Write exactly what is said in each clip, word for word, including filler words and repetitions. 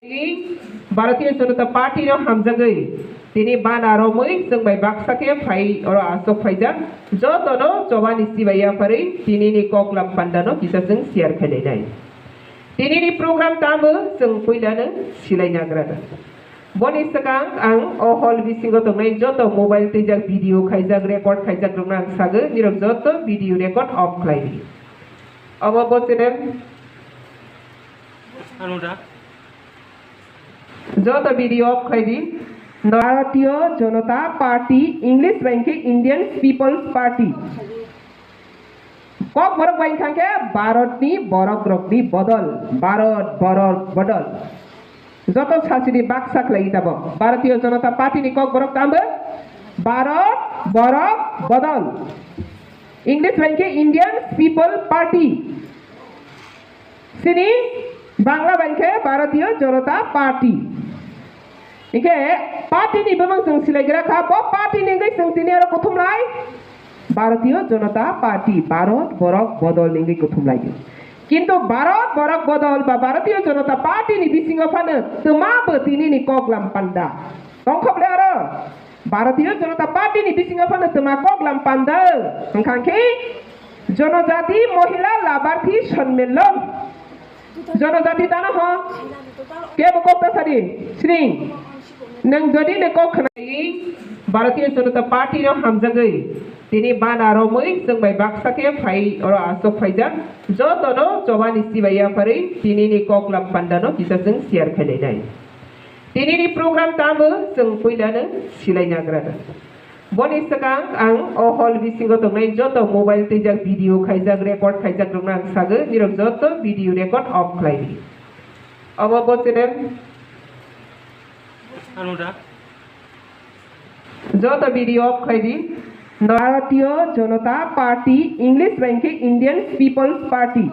Bharatiya Janata Party no hamjagwi tini bana romwi chwng bai baksa khe phai oro aswk phaijak. Jotono chobani chibai yapharwi tinini koklam pandano kisa chwng share khainai. Tinini program tamo chwng puilano silai nagra. Boni swkang ang o hall bisingo tongnai joto mobile twijak, video khaijak, record khaijak rokno ang sagwi, nirok joto video record off khlai di. Obo bo channel. Ano da? Joto video off khlai di. Bharatiya Janata Party, English bai khe Indian People's Party. Kokborok bai kha khe Bharatni borokrokni bodol, Bharat borok bodol. Joto sasidi baksa khlai tabo. Bharatiya Janata Party ni kokborok tambo Bharat borok bodol. English bai khe Indian People Party. Sini Bangla bai khe Bharatiya Janata Party. Hingkhe party ni bumung chwng silaigra kha, bo party ni wngwi chwng tini oro kuthumlai Bharatiya Janata Party, Bharat Borok Bodol ni wngwi kuthumlai. Kintu Bharat Borok Bodol ba Bharatiya Janata Party ni bisingo phano twma bo tini ni koklam panda. Tongkha bwle aro? Bharatiya Janata Party ni bisingo phano twma koklam panda. Hwnkha khe Janajati Mohila Labarthi Sonmilon. Janajati tano ho? Kebo kok ta sadi? Sring. Nang jodi ne kok khna. Bharatiya Janata Party no hamjagwi tini bana romwi chwng bai baksa khe phai oro aswk phaijak. Jotono chobani chibai yapharwi tinini koklam pandano kisa chwng share khainai. Tinini program tamo chwng puilano silai nagra. Boni swkang ang o hall bisingo tongnai joto mobile twijak, video khaijak, record khaijak rokno ang sagwi, nirok joto video record off khlai di. Obo bo channel. Ano da? Joto video off khlai di. Bharatiya Janata Party, English bai khe Indian People's Party.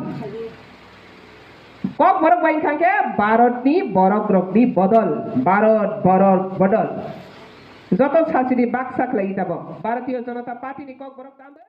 Kokborok bai kha khe Bharatni borokrokni bodol, Bharat borok bodol. Joto sasidi baksa khlai tabo. Bharatiya Janata Party ni kokborok tambo.